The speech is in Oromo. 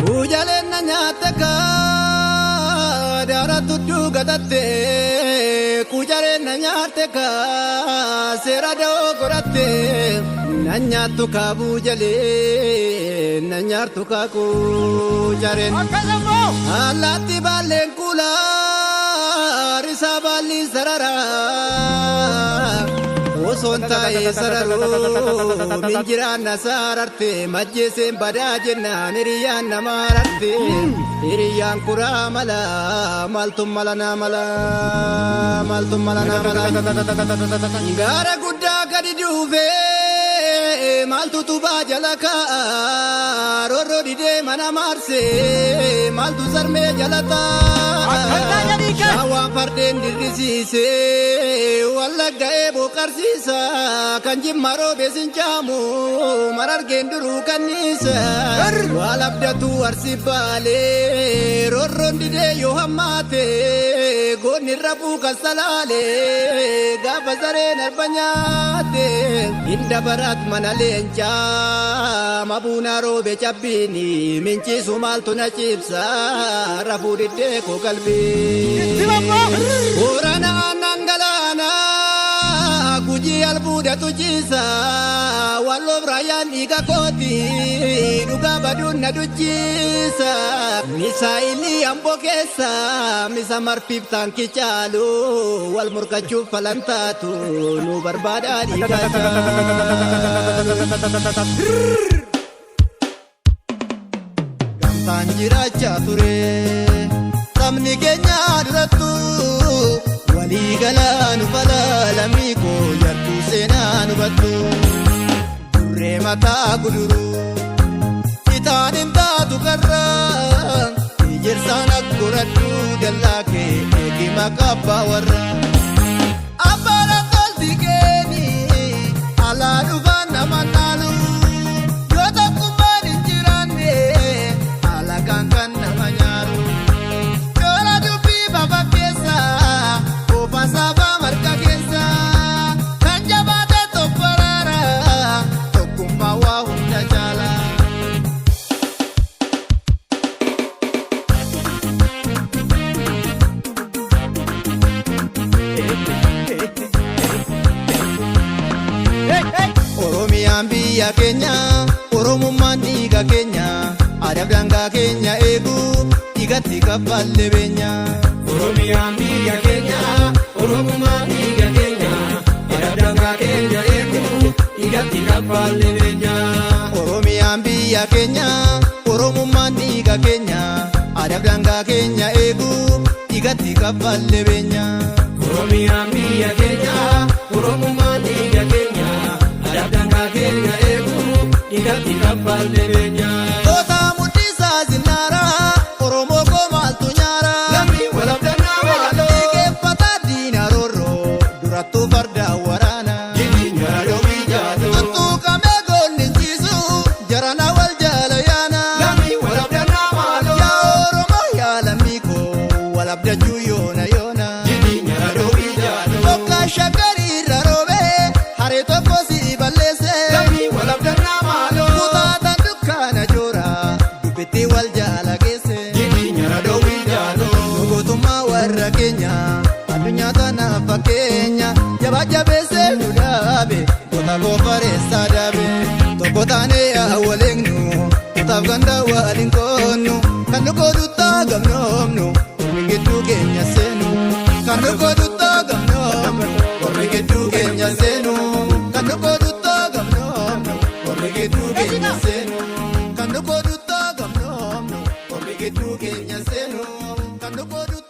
Ujaleen na nyaatte kaa daara tudduu gatatte kujareen na nyaatte kaa seera da'oo godhatte na nyaattu kaa buujalee na nyaartu kaa kujareen. Allaatti baalleen kuulaa risaa baalli sararaa. Osoon taa'ee sararuu minjiraan na sararte majjeeseen badaa jennaan hiriyyaan nama hararte hiriyyaan kuraa mala maaltu mala naa mala maaltu mala naa mala gaara guddaa gadi dhuufee maaltu tubaa jala kaa'a roorroo didee mana maarsee maaltu sarmee jala taa'a shaawaan fardeen dirrisiisee wallagga eeboo qarsiisa kan jimma roobee sincaamu marargeen duruu kanniisa waal abdatu arsi baalee roorroon didee yoo hammaate goonni rafuu kan salaalee gaafa sareen arba nyaate hinda baraat mana leencaa mabuuna roobe cabbiini minciisu maaltu na ciibsa rafuu diddee koo qalbii. Boorana aannan galaana gujii albuudatu ciisa walloof raayyaan dhiiga kooti dhugaa baduun na duchiisa misaa'ilii amboo keessa misa marfiif taankii caalu wal morkachuuf falantaatu nu barbaadaa dhiiga caalu. Gamtaan jiraachaa ture sabni keenya durattu walii galaa nu fala lammii koo yartuu seenaa nu battu durree mataa guduru itaan hin taatu karra ejersaan akkoradhu dallaa kee eegi maqaa abbaa warra. Abbaan tolti keeni alaa dhufaan nama naalu yoo tokkummaan hin jiraanne alagaan kan nama nyaaru. Yoora dubbii bafa keessa kofa saafaa marga keessa kan jabaate tokkoraara tokkummaa waa hunda caala. Oromiyaan biyya keenya Oromummaan dhiiga keenya adaaf daangaa keenya eeguu dhiigatti kaffalle beenya. Oromiyaan biyya keenya, Oromummaan dhiiga keenya, adaaf daangaa keenya eeguu, dhiigatti kaffalle beenya. Oromiyaan biyya keenya Oromummaan dhiiga keenya adaaf daangaa keenya eeguu dhiigatti kaffalle beenya. Oromiyaan biyya keenya, Oromummaan dhiiga keenya, adaaf daangaa keenya eeguu, dhiigatti kaffalle beenya. Toota mudhiisaa zinnaara Oromoo koo maaltu nyaara. Lammi walabdannaa maaloo, Dhigeeffata diina roorroo durattuu farda waraana. jireenya dhobii jaaloo. Tuttuqamee goonni ciisu jarana wal jaala yaana. Lammi walabdannaa maaloo, Yaa Oromoo yaa lammii koo wal abdachuu yoona yoona. jireenya dhobii jaaloo. Tokka shaggarii irra roobee haree tokko si balleesse. Lammi walabdannaa maaloo, Kutaatan dukkaana joora dubbitti wal jaala geesse. jireenya dhobii jaaloo. Gootummaa warra keenya addunyaa tanaaf fakkeenya jabaa jabeessee nu dhaabe goota goofareessaa dhaabe tokko taanee yaa waleegnu kutaaf ganda waliin qoonnu kan nu qooduttaa gamnoomnu ormi gidduu keenya seenu kan nu qooduttaa gamnoomnu ormi gidduu keenya seenu kan nu qooduttaa gamnoomnu ormi gidduu keenya seenu kan nu qooduttaa gamnoomnu ormi gidduu keenya seenu kan nu qooduttaa.